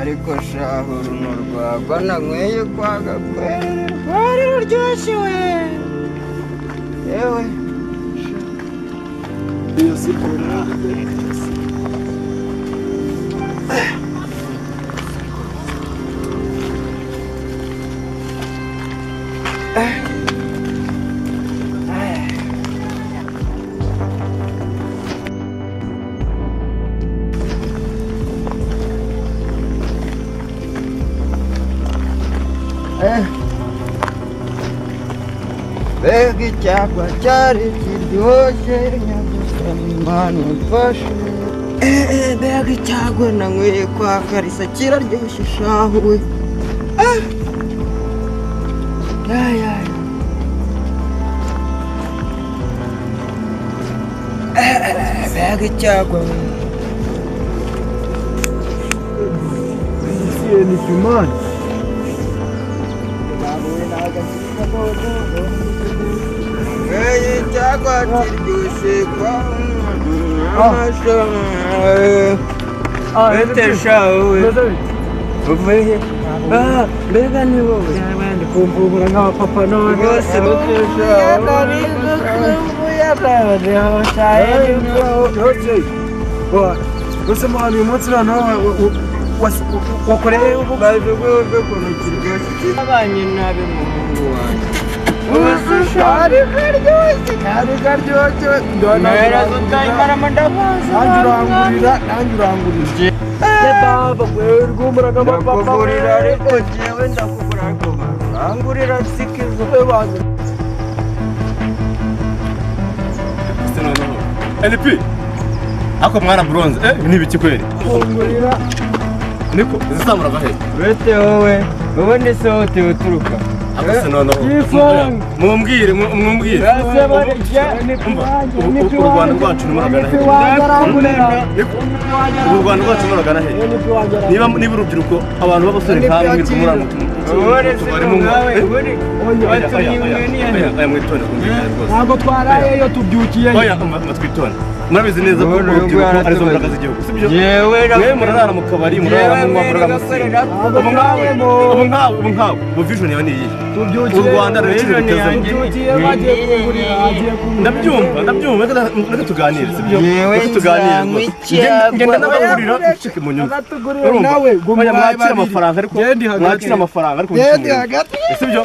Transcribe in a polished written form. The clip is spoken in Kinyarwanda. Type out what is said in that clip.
Ariko shaho runo rwagwa nanyweye kwa Gakwerere rwari ruryoshye we. Yewe iyo siporo Mbega icyagwa cyari kiryoshye nyagasani Imana imfashe. Mbega icyagwa nanyweye kwa Kalisa kiraryoshye shahu we. Mbega icyagwa we. Icyagwa kiryoshye kwa Bete shahu we. Uvuye mbega ni wowe kumvubura nk'abapapa none rwose bete shahu. Rwose muhana uyu munsi noneho wakoreye baje rwose ukuntu kiryoshye abanye nabi muhungu wanjye. Kari karyoshye kari karyoshye nanjye urangurira ndakugurira ariko jyewe ndakugura ariko urangurira sikizo. LP ako mwana bronze ni ibiki kweli niko zizamura gahe bete wowe ubundi se wowe uturuka akase noneho mumbwire mumbwire u Rwanda rwacu nimuragana he? U Rwanda rwacu nimuragana he? Niba urubyiruko abantu b'abasore nkamwe mwirwa oya mwitonde rwose ntabwo twarayeyo tubyukiyeyo. Oya twitonde murabizi neza ko urubyiruko arizo mbaraga z'igihugu sibyo? Mwe murarara mu kabari murarara munywa murarara musinda. Ubu nkawe ubu vision yawe ni iyihe? U Rwanda rurakeneye gutezamo. Ndabyumva reka tuganire sibyo? Reka tuganire rwose ngenda nabagurira ucike mu nyuma mwakira amafaranga ariko mwakira amafaranga ariko sibyo?